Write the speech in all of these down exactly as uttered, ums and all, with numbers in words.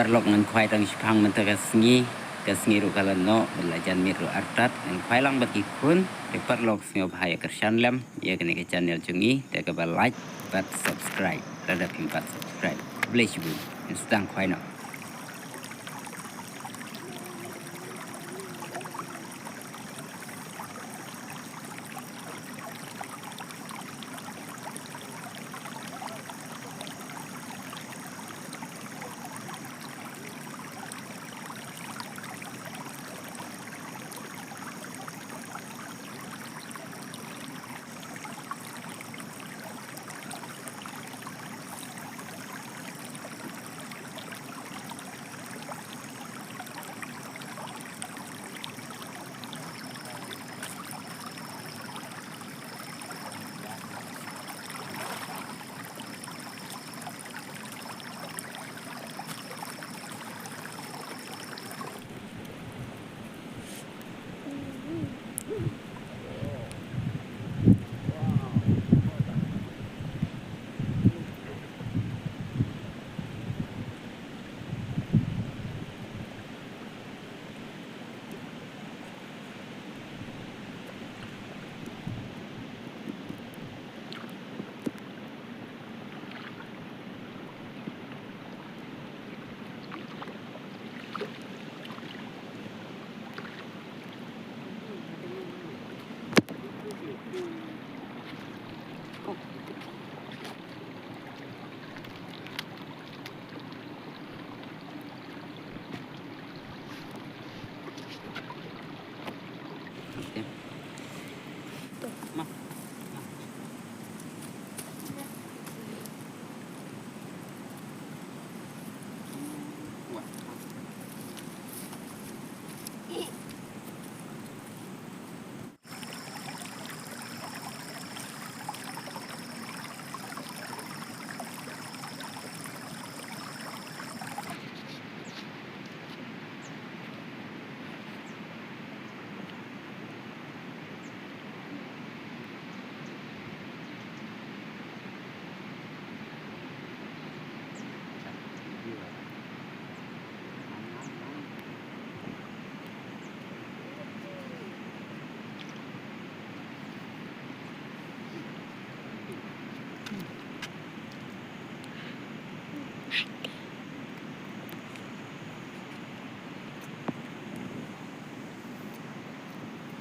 Paralok, ngan khwai tang shiphang mynta ka sngi, ka sngi ruh ka la noh, bad la jan miet ruh artat, ngan khwai lang bad ki khun. Te paralok, sngewbha ïa kyrshan lem ïa kane ka channel jong ngi, te kaba like bad subscribe. Lada phim pat subscribe, khublei shibun. Ngan sdang khwai noh.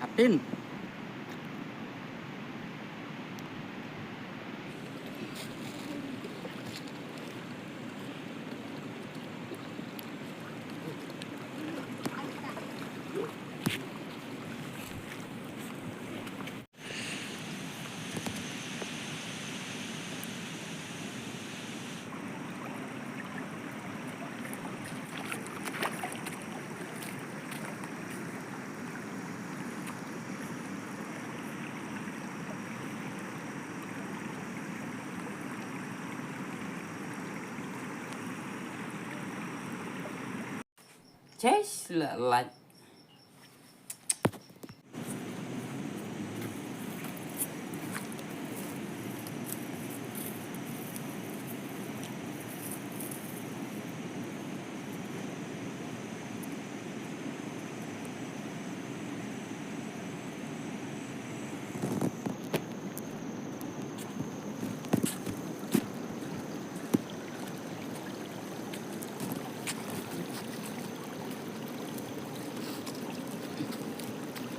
Apin. Chase la lait.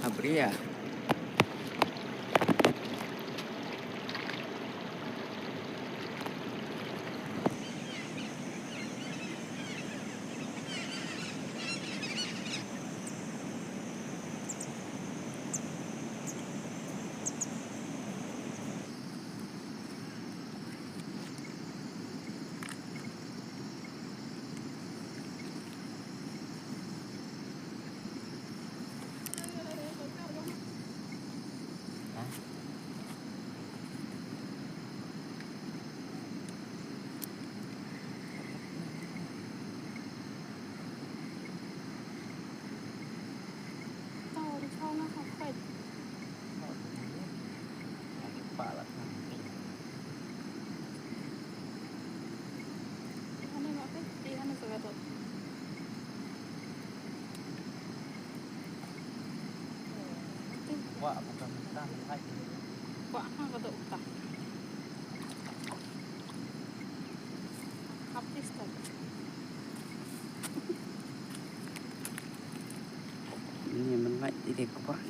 Abria. Kwah bukan mentah, menghait. Kwah ha ka dok ta. Hapis ta. Ini menghait ide kwah.